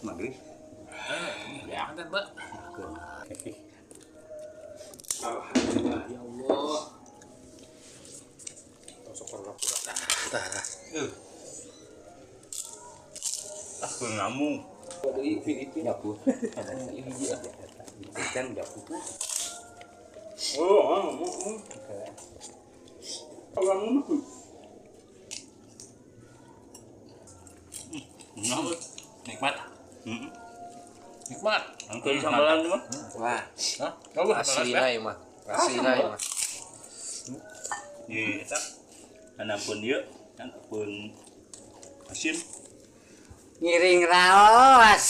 Maghrib. Ya kan, Mbak. Alhamdulillah ya Allah. Tusuk pura-pura. Tah. Ah, ngamung. Deui Filipina. Dapur. Ikan dapur. Oh, oh, oh. Nikmat. Nikmat. Angkeun sambalan mah. Wah, Hah? Oh, aslina ieu mah. Aslina ieu mah. Ieu eta. Anapun ieu, anapun asin. Ngiring raos.